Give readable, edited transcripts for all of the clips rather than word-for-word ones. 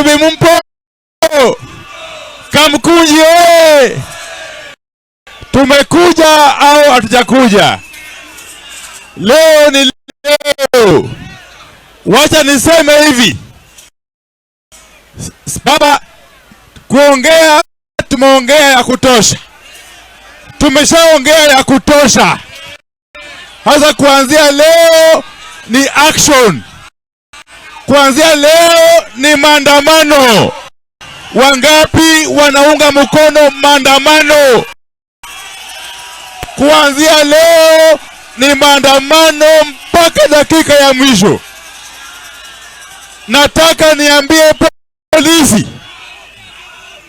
Nairobi mpo? Kamkunji oye! Tumekuja au hatujakuja? Leo ni leo. Wacha niseme hivi, baba, kuongea tumeongea ya kutosha, tumeshaongea ya kutosha. Sasa kuanzia leo ni action, kuanzia leo ni maandamano. Wangapi wanaunga mkono maandamano? Kuanzia leo ni maandamano mpaka dakika ya mwisho. Nataka niambie polisi,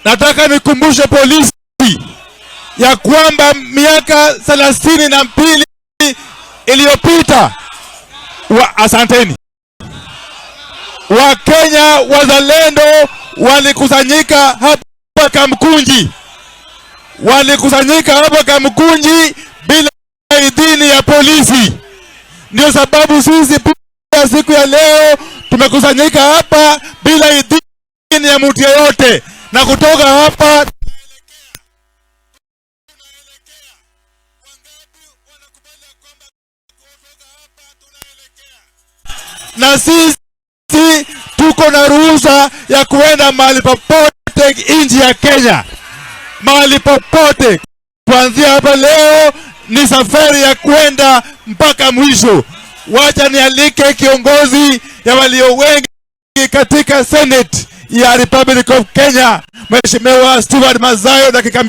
nataka nikumbushe polisi ya kwamba miaka 32 iliyopita wa, asanteni, Wakenya wazalendo walikusanyika hapa Kamkunji, walikusanyika hapa Kamkunji bila idhini ya polisi. Ndio sababu sisi pia siku ya leo tumekusanyika hapa bila idhini ya mtu yeyote, na kutoka hapa na sisi tuko na ruhusa ya kuenda mahali popote nchi ya Kenya, mahali popote. Kuanzia hapa leo ni safari ya kwenda mpaka mwisho. Wacha nialike kiongozi ya walio wengi katika Senate ya Republic of Kenya, Mheshimiwa Stewart Madzayo, dakika 2.